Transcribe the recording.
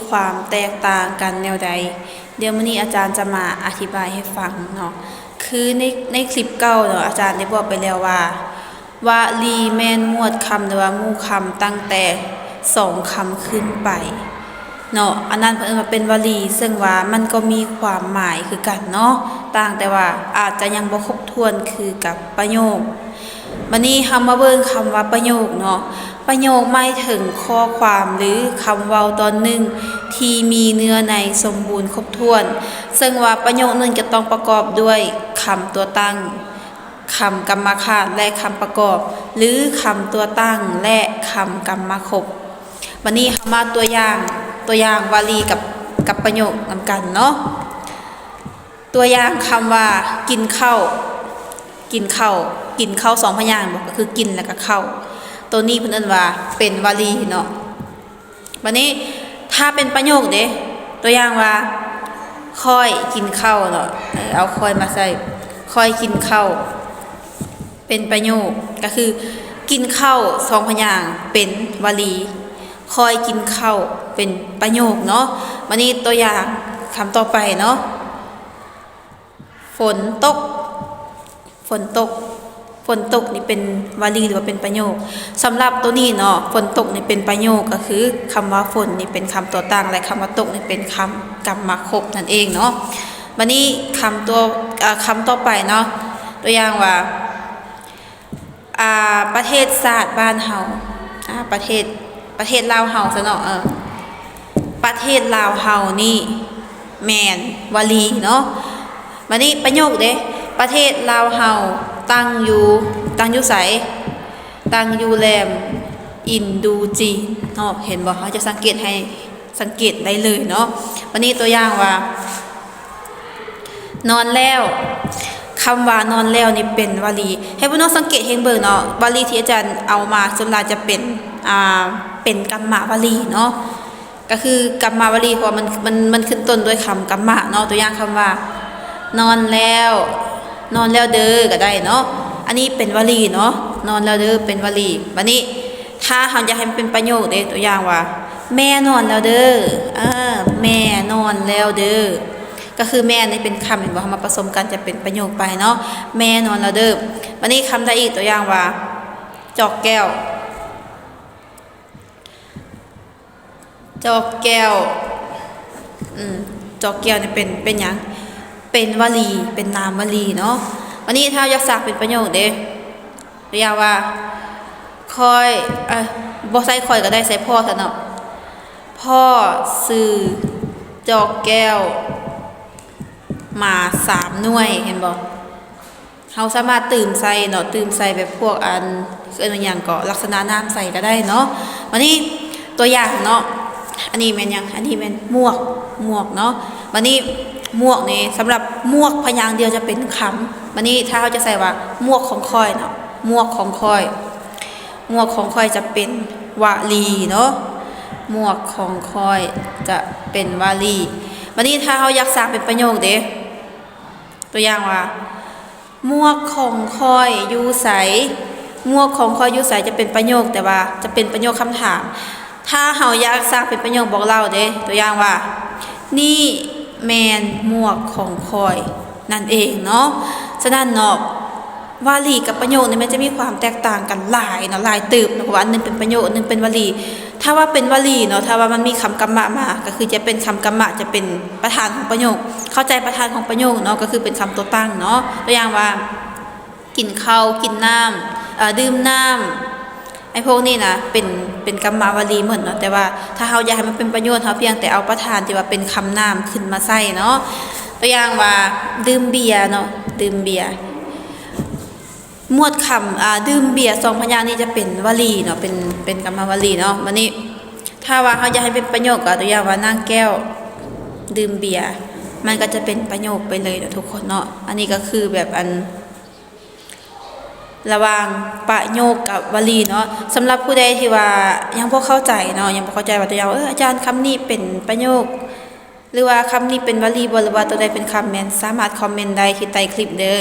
ຄວາມແຕກຕ່າງກັນແນວໃດ? ດຽວມື້ນີ້ອາຈານຈະມາອະທິບາຍໃຫ້ຟັງເນາະ. ຄືໃນ ໃນຄລິບເກົ່າເນາະ ອາຈານໄດ້ບອກໄປແລ້ວວ່າ ວະລີແມ່ນໝວດຄຳ ຫຼືວ່າໝູ່ຄຳຕັ້ງແຕ່ສອງຄຳຂຶ້ນໄປເນາະ. ອັນນັ້ນເພິ່ນເອີ້ນວ່າເປັນວະລີ, ເຊິ່ງວ່າມັນກໍມີຄວາມໝາຍຄືກັນເນາະ, ຕ່າງແຕ່ວ່າອາດຈະຍັງບໍ່ຄົບຖ້ວນຄືກັບປະໂຫຍກ. ບັດນີ້ເຮົາມາເບິ່ງຄຳວ່າປະໂຫຍກເນາະ. ປະໂຫຍກໝາຍເຖິງຂໍ້ຄວາມ ຫຼື ຄຳເວົ້າຕອນໜຶ່ງທີ່ມີເນື້ອໃນສົມບູນຄົບຖ້ວນ, ເຊິ່ງວ່າປະໂຫຍກໜຶ່ງຈະຕ້ອງປະກອບດ້ວຍຄຳຕົວຕັ້ງ, ຄຳກຳມະຄາດ ແລະ ຄຳປະກອບ ຫຼື ຄຳຕົວຕັ້ງ ແລະ ຄຳກຳມະຄົບ. ບັດນີ້ເຮົາມາຕົວຢ່າງ, ຕົວຢ່າງວະລີກັບ, ກັບປະໂຫຍກນຳກັນເນາະ. ຕົວຢ່າງຄຳວ່າ ກິນເຂົ້າ, ກິນເຂົ້າ, ກິນເຂົ້າສອງພະຍາງບໍ? ກໍຄືກິນ ແລ້ວກໍເຂົ້າ. ໂຕນີ້ເພິ່ນເອີ້ນວ່າເປັນວະລີເນາະ. ບັດນີ້ຖ້າເປັນປະໂຫຍກເດ? ຕົວຢ່າງວ່າ ຂ້ອຍກິນເຂົ້າເນາະ, ເອີ ເອົາຂ້ອຍມາໃສ່, ຂ້ອຍກິນເຂົ້າ ເປັນປະໂຫຍກ, ກໍຄືກິນເຂົ້າສອງພະຍາງເປັນວະລີ, ຂ້ອຍກິນເຂົ້າເປັນປະໂຫຍກເນາະ. ບັດນີ້ຕົວຢ່າງຄຳຕໍ່ໄປເນາະ. ຝົນຕົກ, ຝົນຕົກ, ຝົນຕົກນີ້ເປັນວະລີ ຫຼືວ່າເປັນປະໂຫຍກ? ສຳລັບໂຕນີ້ເນາະ, ຝົນຕົກນີ້ເປັນປະໂຫຍກ, ກໍຄືຄຳວ່າຝົນນີ້ເປັນຄຳຕົວຕັ້ງ ແລະ ຄຳວ່າຕົກນີ້ເປັນຄຳກຳມະຄົບນັ້ນເອງເນາະ. ບັດນີ້ຄຳຕົວ, ເອີ, ຄຳຕໍ່ໄປເນາະ, ຕົວຢ່າງວ່າ ອ່າ ປະເທດຊາດບ້ານເຮົາ, ອ່າ ປະເທດ, ປະເທດລາວເຮົາຊະເນາະ, ເອີ ປະເທດລາວເຮົານີ້ແມ່ນວະລີເນາະ. ບັດນີ້ປະໂຫຍກເດ? ປະເທດລາວເຮົາຕັ້ງຢູ່, ຕັ້ງຢູ່ໃສ? ຕັ້ງຢູ່ແຫຼມອິນດູຈີນເນາະ. ເຫັນບໍ່? ເຮົາຈະສັງເກດໃຫ້, ສັງເກດໄດ້ເລີຍເນາະ. ບັດນີ້ຕົວຢ່າງວ່າ ນອນແລ້ວ, ຄຳວ່ານອນແລ້ວນີ້ເປັນວະລີ. ໃຫ້ພວກນ້ອງສັງເກດເຫັນເບິ່ງເນາະ, ວະລີທີ່ອາຈານເອົາມາສ່ວນຫຼາຍຈະເປັນ, ອ່າ, ເປັນກຳມະວະລີເນາະ, ກໍຄືກຳມະວະລີ ເພາະວ່າມັນ, ມັນ, ມັນຂຶ້ນຕົ້ນດ້ວຍຄຳກຳມະເນາະ. ຕົວຢ່າງຄຳວ່າ ນອນແລ້ວ, ນອນແລ້ວເດີ ກໍໄດ້ເນາະ. ອັນນີ້ເປັນວະລີເນາະ, ນອນແລ້ວເດີ ເປັນວະລີ. ບັດນີ້ຖ້າເຮົາຢາກໃຫ້ມັນເປັນປະໂຫຍກເດ? ຕົວຢ່າງວ່າ ແມ່ນອນແລ້ວເດີ, ເອີ ແມ່ນອນແລ້ວເດີ. ກໍຄືແມ່ນີ້ເປັນຄຳ ເຫັນບໍ່? ເຮົາມາປະສົມກັນຈະເປັນປະໂຫຍກໄປເນາະ, ແມ່ນອນແລ້ວເດີ. ບັດນີ້ຄຳໃດອີກ? ຕົວຢ່າງວ່າ ຈອກແກ້ວ, ຈອກແກ້ວ, ອືມ ຈອກແກ້ວນີ້ເປັນ, ເປັນຫຍັງ? ເປັນວະລີ, ເປັນນາມວະລີເນາະ. ບັດນີ້ຖ້າເຮົາຢາກສ້າງເປັນປະໂຫຍກເດ? ຕົວຢ່າງວ່າ ຂ້ອຍ, ເອີ ບໍ່ໃສ່ຂ້ອຍກໍໄດ້, ໃສ່ພໍ່ຊະເນາະ. ພໍ່ຊື້ຈອກແກ້ວມາສາມໜ່ວຍ, ເຫັນບໍ່? ເຮົາສາມາດຕື່ມໃສ່ເນາະ, ຕື່ມໃສ່ແບບພວກອັນ ເອີ້ນວ່າຫຍັງເກາະ, ລັກສະນະນ້ຳໃສ່ກໍໄດ້ເນາະ. ບັດນີ້ຕົວຢ່າງເນາະ, ອັນນີ້ແມ່ນຫຍັງ? ອັນນີ້ແມ່ນໝວກ, ໝວກເນາະ. ບັດນີ້ໝວກນີ້ ສຳລັບໝວກພະຍາງດຽວຈະເປັນຄຳ. ບັດນີ້ຖ້າເຮົາຈະໃສ່ວ່າ ໝວກຂອງຂ້ອຍເນາະ, ໝວກຂອງຂ້ອຍ, ໝວກຂອງຂ້ອຍຈະເປັນວະລີເນາະ, ໝວກຂອງຂ້ອຍຈະເປັນວະລີ. ບັດນີ້ຖ້າເຮົາຢາກສ້າງເປັນປະໂຫຍກເດ? ຕົວຢ່າງວ່າ ໝວກຂອງຂ້ອຍຢູ່ໃສ? ໝວກຂອງຂ້ອຍຢູ່ໃສ? ຈະເປັນປະໂຫຍກ, ແຕ່ວ່າຈະເປັນປະໂຫຍກຄຳຖາມ. ຖ້າເຮົາຢາກສ້າງເປັນປະໂຫຍກບອກເລົ່າເດ? ຕົວຢ່າງວ່າ ນີ້ແມ່ນໝວກຂອງຂ້ອຍ ນັ້ນເອງເນາະ. ສະນັ້ນເນາະ, ວະລີກັບປະໂຫຍກນີ້ມັນຈະມີຄວາມແຕກຕ່າງກັນຫຼາຍເນາະ, ຫຼາຍເຕີບເນາະ, ເພາະວ່າອັນໜຶ່ງເປັນປະໂຫຍກ, ອັນໜຶ່ງເປັນວະລີ. ຖ້າວ່າເປັນວະລີເນາະ, ຖ້າວ່າມັນມີຄຳກຳມະມາ, ກໍຄືຈະເປັນຄຳກຳມະ, ຈະເປັນປະທານຂອງປະໂຫຍກ. ເຂົ້າໃຈປະທານຂອງປະໂຫຍກເນາະ, ກໍຄືເປັນຄຳຕົວຕັ້ງເນາະ. ຕົວຢ່າງວ່າ ກິນເຂົ້າ, ກິນນ້ຳ, ເອີ ດື່ມນ້ຳ, ໄອ້ພວກນີ້ນະ ເປັນ, ເປັນກຳມະວະລີໝົດເນາະ. ແຕ່ວ່າຖ້າເຮົາຢາກໃຫ້ມັນເປັນປະໂຫຍກ, ເຮົາພຽງແຕ່ເອົາປະທານທີ່ວ່າເປັນຄຳນາມຂຶ້ນມາໃສ່ເນາະ. ຕົວຢ່າງວ່າ ດື່ມເບຍເນາະ, ດື່ມເບຍ. ໝວດຄຳ, ອ່າ, ດື່ມເບຍສອງພະຍາງນີ້ຈະເປັນວະລີເນາະ, ເປັນ, ເປັນກຳມະວະລີເນາະ. ບັດນີ້ ຖ້າວ່າເຮົາຢາກໃຫ້ເປັນປະໂຫຍກ, ກໍຕົວຢ່າງວ່າ ນາງແກ້ວດື່ມເບຍ, ມັນກໍຈະເປັນປະໂຫຍກໄປເລີຍເນາະ ທຸກຄົນເນາະ. ອັນນີ້ກໍຄືແບບອັນ ລະຫວ່າງປະໂຫຍກກັບວະລີເນາະ. ສຳລັບຜູ້ໃດທີ່ວ່າຍັງບໍ່ເຂົ້າໃຈເນາະ, ຍັງບໍ່ເຂົ້າໃຈວ່າ ຕົວຢ່າງ, ເອີ ອາຈານ, ຄຳນີ້ເປັນປະໂຫຍກ ຫຼືວ່າຄຳນີ້ເປັນວະລີບໍ່ ຫຼືວ່າຕົວໃດເປັນຄຳແມ່ນ, ສາມາດຄອມເມັນໄດ້ທີ່ໃຕ້ຄລິບເດີ.